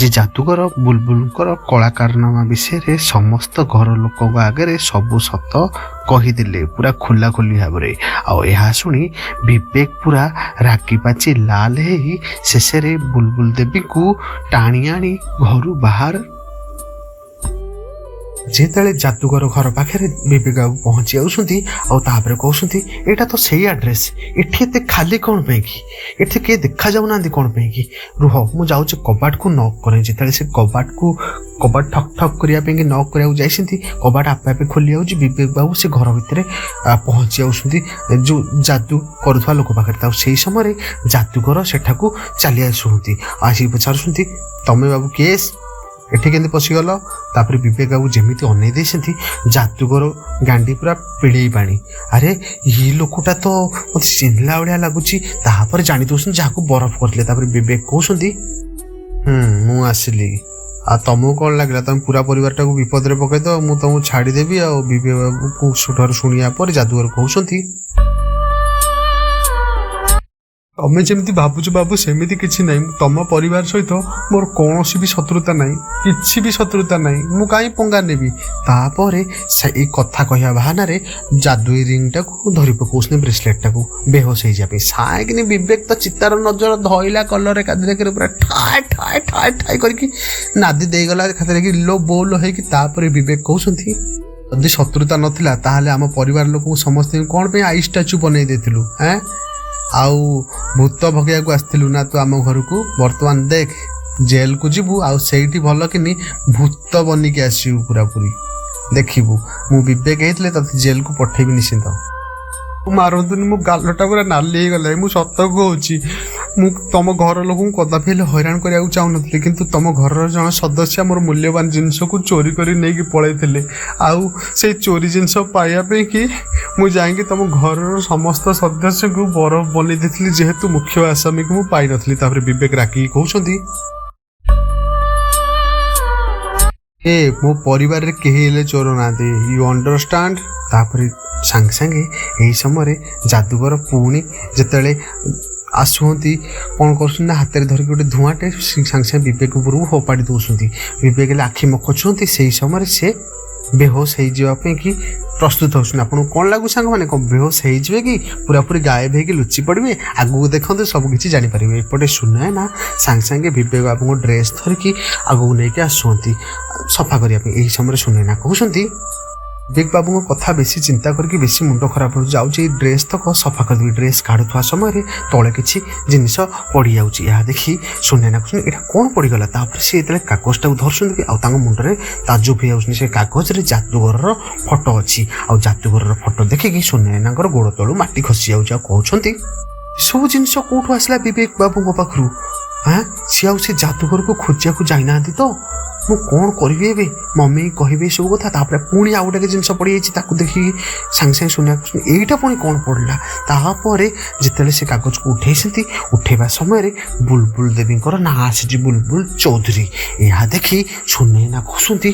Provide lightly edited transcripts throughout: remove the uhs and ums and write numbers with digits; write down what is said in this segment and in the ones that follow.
ଆଜି ଯାଦୁଗର ବୁଲବୁଲଙ୍କର କଳାକାରନାମା ବିଷୟରେ ସମସ୍ତ ଘର ଲୋକଙ୍କ ଆଗରେ ସବୁ ସତ କହିଦେଲେ ପୁରା ଖୋଲାଖୋଲି ଭାବରେ। ଆଉ ଏହା ଶୁଣି ବିବେକ ପୁରା ରାଗିପାଚି ଲାଲ ହେଇ ଶେଷରେ ବୁଲବୁଲ ଦେବୀଙ୍କୁ ଟାଣି ଆଣି ଘରୁ ବାହାର। ଯେତେବେଳେ ଯାଦୁଗର ଘର ପାଖରେ ବିବେକ ବାବୁ ପହଞ୍ଚି ଯାଉଛନ୍ତି ଆଉ ତାପରେ କହୁଛନ୍ତି, ଏଇଟା ତ ସେଇ ଆଡ୍ରେସ୍, ଏଠି ଏତେ ଖାଲି କ'ଣ ପାଇଁ କି? ଏଠି କିଏ ଦେଖାଯାଉନାହାନ୍ତି କ'ଣ ପାଇଁ କି? ରୁହ, ମୁଁ ଯାଉଛି କବାଟକୁ ନକ୍ କରେ। ଯେତେବେଳେ ସେ କବାଟକୁ କବାଟ ଠକ୍ ଠକ୍ କରିବା ପାଇଁ କି ନକ୍ କରିବାକୁ ଯାଇଛନ୍ତି, କବାଟ ଆପେ ଆପେ ଖୋଲି ଯାଉଛି। ବିବେକ ବାବୁ ସେ ଘର ଭିତରେ ପହଞ୍ଚି ଯାଉଛନ୍ତି ଯେଉଁ ଯାଦୁ କରୁଥିବା ଲୋକ ପାଖରେ। ଆଉ ସେଇ ସମୟରେ ଯାଦୁଗର ସେଠାକୁ ଚାଲି ଆସୁଛନ୍ତି, ଆସିକି ପଚାରୁଛନ୍ତି, ତମେ ବାବୁ କିଏ? ଏଠି କେମିତି ପଶିଗଲ? ତାପରେ ବିବେକ ବାବୁ ଯେମିତି ଅନେଇ ଦେଇଛନ୍ତି, ଯାଦୁଗର ଗାଣ୍ଡି ପୁରା ପିଳେଇ ପାଣି। ଆରେ, ଇଏ ଲୋକଟା ତ ମୋତେ ଚିହ୍ନିଲା ଭଳିଆ ଲାଗୁଛି। ତାପରେ ଜାଣି ଦେଉଛନ୍ତି ଯାହାକୁ ବରଫ କରିଥିଲେ। ତାପରେ ବିବେକ କହୁଛନ୍ତି, ହୁଁ, ମୁଁ ଆସିଲି। ଆଉ ତମକୁ କ'ଣ ଲାଗିଲା, ତମେ ପୁରା ପରିବାରଟାକୁ ବିପଦରେ ପକେଇଦବ, ମୁଁ ତମକୁ ଛାଡ଼ିଦେବି? ଆଉ ବିବେକ ବାବୁକୁ ଠାରୁ ଶୁଣିବା ପରେ ଯାଦୁଗର କହୁଛନ୍ତି, ତମେ ଯେମିତି ଭାବୁଛ ବାବୁ, ସେମିତି କିଛି ନାହିଁ। ତମ ପରିବାର ସହିତ ମୋର କୌଣସି ବି ଶତ୍ରୁତା ନାହିଁ, କିଛି ବି ଶତ୍ରୁତା ନାହିଁ। ମୁଁ କାହିଁ ପଙ୍ଗା ନେବି? ତାପରେ ସେ ଏଇ କଥା କହିବା ବାହାନାରେ ଯାଦୁଇ ରିଙ୍ଗଟାକୁ ଧରି ପକଉଛନ୍ତି, ବ୍ରେସଲେଟଟାକୁ, ବେହୋସ ହେଇଯିବା ପାଇଁ। ସାଇକିନି ବିବେକ ତ ଚିତାର ନଜର ଧଇଲା କଲର ଏକାଥରକରେ ପୁରା ଠାଏ ଠାଏ ଠାଏ ଠାଏ କରିକି ନାଦି ଦେଇଗଲା ଏକାଥରକେ ଲୋ ବୋଲ ହେଇକି। ତାପରେ ବିବେକ କହୁଛନ୍ତି, ଯଦି ଶତ୍ରୁତା ନଥିଲା, ତାହେଲେ ଆମ ପରିବାର ଲୋକଙ୍କୁ ସମସ୍ତଙ୍କୁ କ'ଣ ପାଇଁ ଆଇସ୍ ଷ୍ଟାଚୁ ବନେଇ ଦେଇଥିଲୁ? ଏଁ, ଆଉ ଭୂତ ଭଗେଇବାକୁ ଆସିଥିଲୁ ନା ତୁ ଆମ ଘରକୁ? ବର୍ତ୍ତମାନ ଦେଖ, ଜେଲକୁ ଯିବୁ ଆଉ ସେଇଠି ଭଲ କିନି ଭୂତ ବନିକି ଆସିବୁ ପୁରାପୁରି, ଦେଖିବୁ। ମୁଁ ବିବେକ ହେଇଥିଲେ ତତେ ଜେଲକୁ ପଠେଇବି ନିଶ୍ଚିନ୍ତ। ମାରନ୍ତୁନି, ମୋ ଗାଲଟା ପୁରା ନାଲି ହେଇଗଲା। ମୁଁ ସତ କହୁଛି, ମୁଁ ତମ ଘର ଲୋକଙ୍କୁ କଦାପି ହେଲେ ହଇରାଣ କରିବାକୁ ଚାହୁଁନଥିଲି, କିନ୍ତୁ ତମ ଘରର ଜଣେ ସଦସ୍ୟ ମୋର ମୂଲ୍ୟବାନ ଜିନିଷକୁ ଚୋରି କରି ନେଇକି ପଳେଇଥିଲେ। ଆଉ ସେଇ ଚୋରି ଜିନିଷ ପାଇବା ପାଇଁ କି ମୁଁ ଯାଇକି ତମ ଘରର ସମସ୍ତ ସଦସ୍ୟଙ୍କୁ ବରଫ ବନେଇ ଦେଇଥିଲି, ଯେହେତୁ ମୁଖ୍ୟ ଆସାମୀକୁ ମୁଁ ପାଇନଥିଲି। ତାପରେ ବିବେକ ରାଗିକି କହୁଛନ୍ତି, ଏ ମୋ ପରିବାରରେ କେହି ହେଲେ ଚୋର ନାହାନ୍ତି, you understand? ତାପରେ ସାଙ୍ଗେ ସାଙ୍ଗେ ଏହି ସମୟରେ ଯାଦୁଗର ପୁଣି ଯେତେବେଳେ ଆସୁଛନ୍ତି, କ'ଣ କରୁଛନ୍ତି ନା ହାତରେ ଧରିକି ଗୋଟେ ଧୂଆଁଟେ ସାଙ୍ଗେ ସାଙ୍ଗେ ବିବେକ ଉପରକୁ ଫୋପାଡ଼ି ଦେଉଛନ୍ତି। ବିବେକ ହେଲେ ଆଖି ମଖୁଛନ୍ତି। ସେହି ସମୟରେ ସେ ବେହୋସ ହେଇଯିବା ପାଇଁ କି ପ୍ରସ୍ତୁତ ହେଉଛନ୍ତି। ଆପଣଙ୍କୁ କ'ଣ ଲାଗୁଛି ସାଙ୍ଗମାନେ, କ'ଣ ବେହୋସ ହେଇଯିବେ କି ପୁରାପୁରି ଗାୟବ ହେଇକି ଲୁଚି ପଡ଼ିବେ? ଆଗକୁ ଦେଖନ୍ତୁ, ସବୁ କିଛି ଜାଣିପାରିବେ। ଏପଟେ ସୁନୟନା ସାଙ୍ଗେ ସାଙ୍ଗେ ବିବେକ ବାବୁଙ୍କ ଡ୍ରେସ୍ ଧରିକି ଆଗକୁ ନେଇକି ଆସୁଛନ୍ତି ସଫା କରିବା ପାଇଁ। ଏହି ସମୟରେ ସୁନୟନା କହୁଛନ୍ତି, ବିବେକ ବାବୁଙ୍କ କଥା ବେଶୀ ଚିନ୍ତା କରିକି ବେଶୀ ମୁଣ୍ଡ ଖରାପ ହେଉଛି, ଯାଉଛି ଏଇ ଡ୍ରେସ୍ ତକ ସଫା କରିଦେବି। ଡ୍ରେସ୍ କାଢ଼ୁଥିବା ସମୟରେ ତଳେ କିଛି ଜିନିଷ ପଡ଼ିଯାଉଛି। ଏହା ଦେଖି ସୁନୟନା କହୁଛନ୍ତି, ଏଇଟା କ'ଣ ପଡ଼ିଗଲା? ତାପରେ ସେ ଯେତେବେଳେ କାଗଜଟାକୁ ଧରୁଛନ୍ତି କି ଆଉ ତାଙ୍କ ମୁଣ୍ଡରେ ତାଜୁବ ହେଇଯାଉଛନ୍ତି। ସେ କାଗଜରେ ଯାଦୁଗରର ଫଟୋ ଅଛି। ଆଉ ଯାଦୁଗରର ଫଟୋ ଦେଖିକି ସୁନୟନାଙ୍କର ଗୋଡ଼ ତଳୁ ମାଟି ଖସି ଯାଉଛି। ଆଉ କହୁଛନ୍ତି, ଏସବୁ ଜିନିଷ କେଉଁଠୁ ଆସିଲା ବିବେକ ବାବୁଙ୍କ ପାଖରୁ? ଆଁ, ସିଏ ଆଉ ସେ ଯାଦୁଗରକୁ ଖୋଜିବାକୁ ଯାଇନାହାନ୍ତି ତ? ମୁଁ କ'ଣ କରିବି ଏବେ? ମମି କହିବେ ଏସବୁ କଥା। ତାପରେ ପୁଣି ଆଉ ଗୋଟେ ଜିନିଷ ପଡ଼ିଯାଇଛି। ତାକୁ ଦେଖିକି ସାଙ୍ଗେ ସାଙ୍ଗେ ଶୁଣିବାକୁ, ଏଇଟା ପୁଣି କ'ଣ ପଡ଼ିଲା? ତାପରେ ଯେତେବେଳେ ସେ କାଗଜକୁ ଉଠେଇଛନ୍ତି, ଉଠେଇବା ସମୟରେ ବୁଲବୁଲ ଦେବୀଙ୍କର ନାଁ ଆସିଛି, ବୁଲବୁଲ ଚୌଧୁରୀ। ଏହା ଦେଖି ସୁନୟନା କହୁଛନ୍ତି,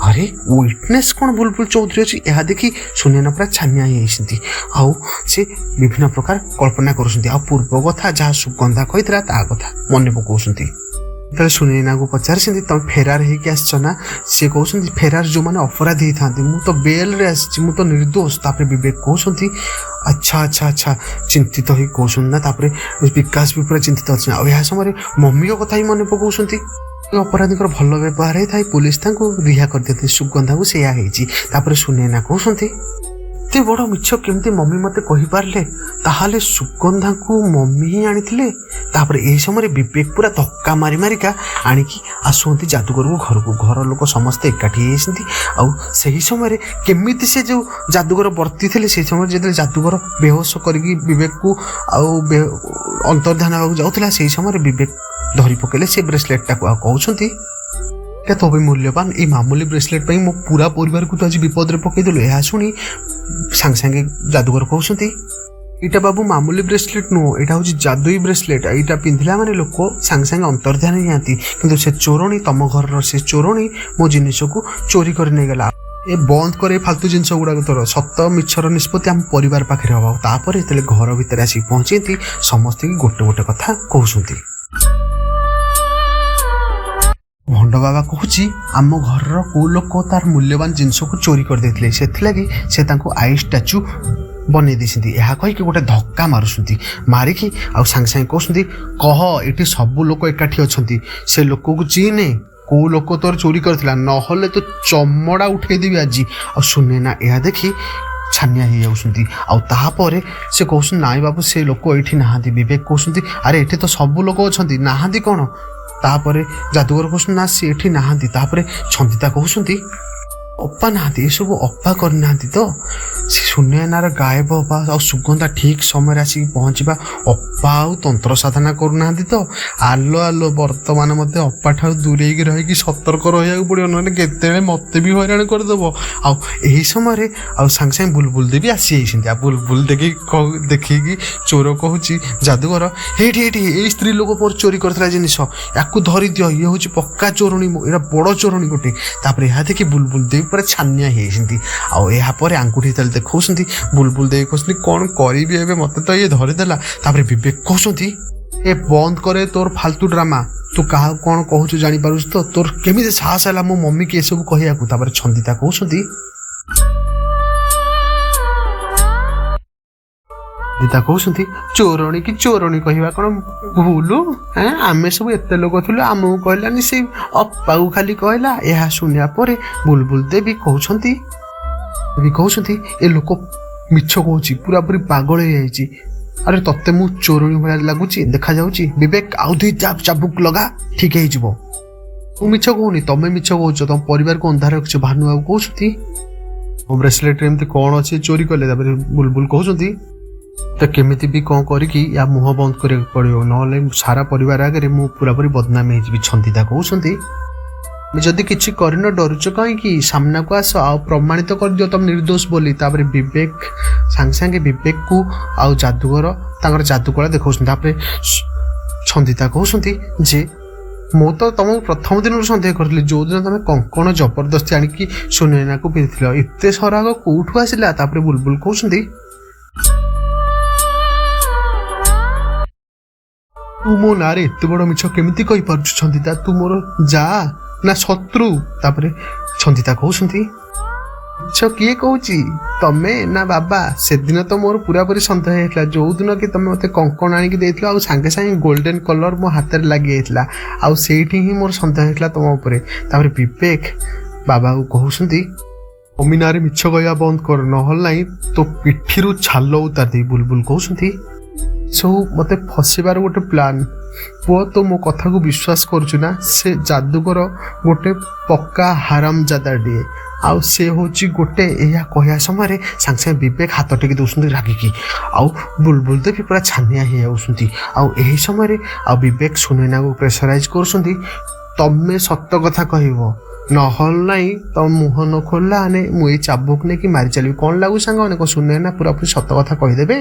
ଆରେ, ୱିଟନେସ୍ କ'ଣ ବୁଲବୁଲ ଚୌଧୁରୀ ଅଛି? ଏହା ଦେଖି ସୁନୟନା ପୁରା ଛାନିଆ ହେଇଯାଇଛନ୍ତି ଆଉ ସେ ବିଭିନ୍ନ ପ୍ରକାର କଳ୍ପନା କରୁଛନ୍ତି ଆଉ ପୂର୍ବ କଥା ଯାହା ସୁଗନ୍ଧା କହିଥିଲା ତା କଥା ମନେ ପକାଉଛନ୍ତି। ଯେତେବେଳେ ସୁନୈନାକୁ ପଚାରିଛନ୍ତି, ତମେ ଫେରାର ହେଇକି ଆସିଛ ନା? ସିଏ କହୁଛନ୍ତି, ଫେରାର ଯେଉଁମାନେ ଅପରାଧୀ ହେଇଥାନ୍ତି, ମୁଁ ତ ବେଲ୍ରେ ଆସିଛି, ମୁଁ ତ ନିର୍ଦ୍ଦୋଷ। ତାପରେ ବିବେକ କହୁଛନ୍ତି, ଆଚ୍ଛା ଆଚ୍ଛା ଆଚ୍ଛା, ଚିନ୍ତିତ ହେଇ କହୁଛନ୍ତି ନା। ତାପରେ ବିକାଶ ବି ପୁରା ଚିନ୍ତିତ ଅଛନ୍ତି ଆଉ ଏହା ସମୟରେ ମମିଙ୍କ କଥା ବି ମନେ ପକାଉଛନ୍ତି। ଅପରାଧୀଙ୍କର ଭଲ ବ୍ୟବହାର ହେଇଥାଏ, ପୋଲିସ ତାଙ୍କୁ ରିହା କରିଦିଅନ୍ତି। ସୁଗନ୍ଧାକୁ ସେଇଆ ହେଇଛି। ତାପରେ ସୁନୈନା କହୁଛନ୍ତି, ଏତେ ବଡ଼ ମିଛ କେମିତି ମମି ମୋତେ କହିପାରିଲେ? ତାହେଲେ ସୁଗନ୍ଧାକୁ ମମି ହିଁ ଆଣିଥିଲେ। ତାପରେ ଏହି ସମୟରେ ବିବେକ ପୁରା ଧକ୍କା ମାରି ମାରିକା ଆଣିକି ଆସୁଛନ୍ତି ଯାଦୁଗରକୁ ଘରକୁ। ଘର ଲୋକ ସମସ୍ତେ ଏକାଠି ହେଇଯାଇଛନ୍ତି। ଆଉ ସେହି ସମୟରେ କେମିତି ସେ ଯେଉଁ ଯାଦୁଗର ବର୍ତ୍ତି ଥିଲେ, ସେହି ସମୟରେ ଯେତେବେଳେ ଯାଦୁଗର ବେହୋସ କରିକି ବିବେକକୁ ଆଉ ଅନ୍ତର୍ଧାନ ହେବାକୁ ଯାଉଥିଲା, ସେହି ସମୟରେ ବିବେକ ଧରି ପକେଇଲେ ସେ ବ୍ରେସଲେଟ୍ଟାକୁ ଆଉ କହୁଛନ୍ତି, ଏଇଟା ତୋ ପାଇଁ ମୂଲ୍ୟବାନ, ଏଇ ମାମୁଲି ବ୍ରେସଲେଟ୍ ପାଇଁ ମୋ ପୁରା ପରିବାରକୁ ତୁ ଆଜି ବିପଦରେ ପକେଇଦେଲୁ। ଏହା ଶୁଣି ସାଙ୍ଗେ ସାଙ୍ଗେ ଯାଦୁଗର କହୁଛନ୍ତି, ଏଇଟା ବାବୁ ମାମୁଲି ବ୍ରେସଲେଟ୍ ନୁହଁ, ଏଇଟା ହେଉଛି ଯାଦୁଇ ବ୍ରେସଲେଟ୍। ଏଇଟା ପିନ୍ଧିଲା ମାନେ ଲୋକ ସାଙ୍ଗେ ସାଙ୍ଗେ ଅନ୍ତର୍ଧାନ ହେଇଯାନ୍ତି। କିନ୍ତୁ ସେ ଚୋରଣୀ, ତମ ଘରର ସେ ଚୋରଣୀ ମୋ ଜିନିଷକୁ ଚୋରି କରି ନେଇଗଲା। ଏ ବନ୍ଦ କରେ ଏ ଫାଲତୁ ଜିନିଷ ଗୁଡ଼ାକ ତୋର। ସତ ମିଛର ନିଷ୍ପତ୍ତି ଆମ ପରିବାର ପାଖରେ ହବ। ତାପରେ ଯେତେବେଳେ ଘର ଭିତରେ ଆସିକି ପହଞ୍ଚନ୍ତି, ସମସ୍ତଙ୍କୁ ଗୋଟେ ଗୋଟେ କଥା କହୁଛନ୍ତି। ବାବା କହୁଛି, ଆମ ଘରର କେଉଁ ଲୋକ ତାର ମୂଲ୍ୟବାନ ଜିନିଷକୁ ଚୋରି କରିଦେଇଥିଲେ, ସେଥିଲାଗି ସେ ତାଙ୍କୁ ଆଇସ୍ ଷ୍ଟାଚୁ ବନେଇ ଦେଇଛନ୍ତି। ଏହା କହିକି ଗୋଟେ ଧକ୍କା ମାରୁଛନ୍ତି, ମାରିକି ଆଉ ସାଙ୍ଗେ ସାଙ୍ଗେ କହୁଛନ୍ତି, କହ, ଏଠି ସବୁ ଲୋକ ଏକାଠି ଅଛନ୍ତି, ସେ ଲୋକକୁ ଚିହ୍ନେ, କେଉଁ ଲୋକ ତୋର ଚୋରି କରିଥିଲା, ନହେଲେ ତୋ ଚମଡ଼ା ଉଠେଇଦେବି ଆଜି। ଆଉ ସୁନେନା ଏହା ଦେଖି ଛାନିଆ ହେଇଯାଉଛନ୍ତି। ଆଉ ତାପରେ ସେ କହୁଛନ୍ତି, ନାଇଁ ବାବୁ, ସେ ଲୋକ ଏଇଠି ନାହାନ୍ତି। ବିବେକ କହୁଛନ୍ତି, ଆରେ ଏଠି ତ ସବୁ ଲୋକ ଅଛନ୍ତି, ନାହାନ୍ତି କ'ଣ? ତାପରେ ଯାଦୁଗର କହୁଛନ୍ତି, ନା, ସେ ଏଠି ନାହାନ୍ତି। ତାପରେ ଛନ୍ଦିତା କହୁଛନ୍ତି, ଅପା ନାହାନ୍ତି, ଏସବୁ ଅପା କରିନାହାନ୍ତି ତ? ସେ ସୁନୟନାର ଗାୟବ ହେବା ଆଉ ସୁଗନ୍ଧା ଠିକ୍ ସମୟରେ ଆସିକି ପହଞ୍ଚିବା, ଅପା ଆଉ ତନ୍ତ୍ର ସାଧନା କରୁନାହାନ୍ତି ତ? ଆଲୋ ଆଲୋ, ବର୍ତ୍ତମାନ ମୋତେ ଅପା ଠାରୁ ଦୂରେଇକି ରହିକି ସତର୍କ ରହିବାକୁ ପଡ଼ିବ, ନହେଲେ କେତେବେଳେ ମୋତେ ବି ହଇରାଣ କରିଦେବ। ଆଉ ଏହି ସମୟରେ ଆଉ ସାଙ୍ଗେ ସାଙ୍ଗେ ବୁଲବୁଲ ଦେବୀ ଆସିଯାଇଛନ୍ତି। ଆଉ ବୁଲବୁଲ ଦେଖିକି ଚୋର କହୁଛି, ଯାଦୁଗର, ଏଇଠି ଏଇଠି ଏଇ ସ୍ତ୍ରୀ ଲୋକ ମୋର ଚୋରି କରିଥିଲା ଜିନିଷ, ୟାକୁ ଧରିଦିଅ, ଇଏ ହେଉଛି ପକ୍କା ଚୋରଣୀ, ଏଇଟା ବଡ଼ ଚୋରଣୀ ଗୋଟେ। ତାପରେ ଏହା ଦେଖି ବୁଲବୁଲ ଦେବୀ ପୁରା ଛାନିଆ ହେଇଯାଇଛନ୍ତି। ଆଉ ଏହାପରେ ଆଙ୍ଗୁଠି ଯେତେବେଳେ ଦେଖାଉଛନ୍ତି, ବୁଲବୁଲ ଦେବୀ କହୁଛନ୍ତି, କ'ଣ କରିବି ଏବେ, ମୋତେ ତ ଇଏ ଧରିଦେଲା। ତାପରେ ବିବେକ କହୁଛନ୍ତି, ଏ ବନ୍ଦ କରେ ତୋର ଫାଲତୁ ଡ୍ରାମା, ତୁ କାହାକୁ କ'ଣ କହୁଛୁ ଜାଣିପାରୁଛୁ ତ? ତୋର କେମିତି ସାହସ ହେଲା ମୋ ମମିକି ଏସବୁ କହିବାକୁ? ତାପରେ ଛନ୍ଦିତା କହୁଛନ୍ତି, ଚୋରଣୀ କି ଚୋରଣୀ କହିବା କ'ଣ ଭୁଲୁ? ଏଁ, ଆମେ ସବୁ ଏତେ ଲୋକ ଥିଲୁ, ଆମକୁ କହିଲାନି, ସେଇ ଅପାକୁ ଖାଲି କହିଲା। ଏହା ଶୁଣିବା ପରେ ବୁଲବୁଲ ଦେବୀ କହୁଛନ୍ତି, ଏ ଲୋକ ମିଛ କହୁଛି, ପୁରାପୁରି ପାଗଳ ହେଇଯାଇଛି। ଆରେ ତତେ ମୁଁ ଚୋରଣୀ ଭଳିଆ ଲାଗୁଛି, ଦେଖାଯାଉଛି? ବିବେକ, ଆଉ ଦୁଇ ଚାବୁକ ଲଗା, ଠିକ ହେଇଯିବ। ମୁଁ ମିଛ କହୁନି, ତମେ ମିଛ କହୁଛ, ତମ ପରିବାରକୁ ଅନ୍ଧାର ରଖିଛ। ଭାନୁ ବାବୁ କହୁଛନ୍ତି, ମୋ ବ୍ରେସଲେଟ୍ରେ ଏମିତି କ'ଣ ଅଛି ଚୋରି କଲେ? ତାପରେ ବୁଲବୁଲ କହୁଛନ୍ତି, ତ କେମିତି ବି କ'ଣ କରିକି ୟା ମୁହଁ ବନ୍ଦ କରିବାକୁ ପଡ଼ିବ, ନହେଲେ ସାରା ପରିବାର ଆଗରେ ମୁଁ ପୁରାପୁରି ବଦନାମ ହେଇଯିବି। ଛନ୍ଦିତା କହୁଛନ୍ତି, ଯଦି କିଛି କରିନ ଡରୁଛ କାହିଁକି? ସାମ୍ନାକୁ ଆସ ଆଉ ପ୍ରମାଣିତ କରିଦିଅ ତମେ ନିର୍ଦ୍ଦୋଷ ବୋଲି। ତାପରେ ବିବେକ ସାଙ୍ଗେ ସାଙ୍ଗେ ବିବେକକୁ ଆଉ ଯାଦୁଗର ତାଙ୍କର ଯାଦୁକଳା ଦେଖାଉଛନ୍ତି। ତାପରେ ଛନ୍ଦିତା କହୁଛନ୍ତି ଯେ ମୁଁ ତ ତମକୁ ପ୍ରଥମ ଦିନରୁ ସନ୍ଦେହ କରିଥିଲି, ଯେଉଁଦିନ ତମେ କଙ୍କଣ ଜବରଦସ୍ତି ଆଣିକି ସୁନୈନାକୁ ପିନ୍ଧିଥିଲ। ଏତେ ସରାଗ କେଉଁଠୁ ଆସିଲା? ତାପରେ ବୁଲବୁଲ କହୁଛନ୍ତି, ତୁ ମୋ ନାଁରେ ଏତେ ବଡ଼ ମିଛ କେମିତି କହିପାରୁଛୁ ଛନ୍ଦିତା? ତୁ ମୋର ଯା ନା ଶତ୍ରୁ? ତାପରେ ଛନ୍ଦିତା କହୁଛନ୍ତି, ମିଛ କିଏ କହୁଛି, ତମେ ନା ବାବା? ସେଦିନ ତ ମୋର ପୁରାପୁରି ସନ୍ଦେହ ହେଇଥିଲା, ଯେଉଁଦିନ କି ତମେ ମୋତେ କଙ୍କଣ ଆଣିକି ଦେଇଥିଲ ଆଉ ସାଙ୍ଗେ ସାଙ୍ଗେ ଗୋଲ୍ଡେନ୍ କଲର୍ ମୋ ହାତରେ ଲାଗିଯାଇଥିଲା, ଆଉ ସେଇଠି ହିଁ ମୋର ସନ୍ଦେହ ହେଇଥିଲା ତମ ଉପରେ। ତାପରେ ବିବେକ ବାବାକୁ କହୁଛନ୍ତି, ମମି ନାଁରେ ମିଛ କହିବା ବନ୍ଦ କର, ନହେଲେ ନାହିଁ ତୋ ପିଠିରୁ ଛାଲ ଉତାରି ଦେବି। ବୁଲବୁଲ କହୁଛନ୍ତି, ସବୁ ମୋତେ ଫସିବାର ଗୋଟେ ପ୍ଲାନ୍। ପୁଅ, ତୁ ମୋ କଥାକୁ ବିଶ୍ୱାସ କରୁଛୁ ନା? ସେ ଯାଦୁଗର ଗୋଟେ ପକ୍କା ହାରାମଜାଦାଟିଏ, ଆଉ ସେ ହେଉଛି ଗୋଟେ। ଏହା କହିବା ସମୟରେ ସାଙ୍ଗେ ସାଙ୍ଗେ ବିବେକ ହାତ ଟେକି ଦେଉଛନ୍ତି ରାଗିକି, ଆଉ ବୁଲବୁଲ ଦେବୀ ପୁରା ଛାନିଆ ହେଇଯାଉଛନ୍ତି। ଆଉ ଏହି ସମୟରେ ଆଉ ବିବେକ ସୁନୈନାକୁ ପ୍ରେସରାଇଜ୍ କରୁଛନ୍ତି, ତମେ ସତ କଥା କହିବ, ନହେଲେ ନାହିଁ ତମ ମୁହଁ ନ ଖୋଲିଲା ମାନେ ମୁଁ ଏଇ ଚାବୁକ ନେଇକି ମାରି ଚାଲିବି। କ'ଣ ଲାଗୁଛି ସାଙ୍ଗମାନେ, କ'ଣ ସୁନୈନା ପୁରାପୁରି ସତ କଥା କହିଦେବେ?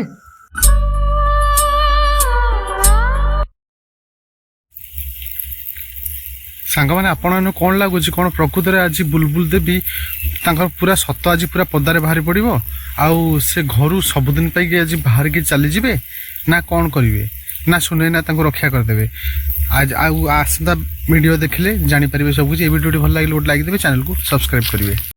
ସାଙ୍ଗମାନେ, ଆପଣମାନଙ୍କୁ କ'ଣ ଲାଗୁଛି, କ'ଣ ପ୍ରକୃତରେ ଆଜି ବୁଲବୁଲ ଦେବୀ ତାଙ୍କର ପୁରା ସତ ଆଜି ପୁରା ପଦାରେ ବାହାରି ପଡ଼ିବ, ଆଉ ସେ ଘରୁ ସବୁଦିନ ପାଇଁକି ଆଜି ବାହାରିକି ଚାଲିଯିବେ, ନା କ'ଣ କରିବେ, ନା ସୁନୈନା ତାଙ୍କୁ ରକ୍ଷା କରିଦେବେ ଆଜି? ଆଉ ଆସନ୍ତା ଭିଡ଼ିଓ ଦେଖିଲେ ଜାଣିପାରିବେ ସବୁ କିଛି। ଏ ଭିଡ଼ିଓଟି ଭଲ ଲାଗିଲେ ଗୋଟେ ଲାଇକ୍ ଦେବେ, ଚ୍ୟାନେଲକୁ ସବସ୍କ୍ରାଇବ୍ କରିବେ।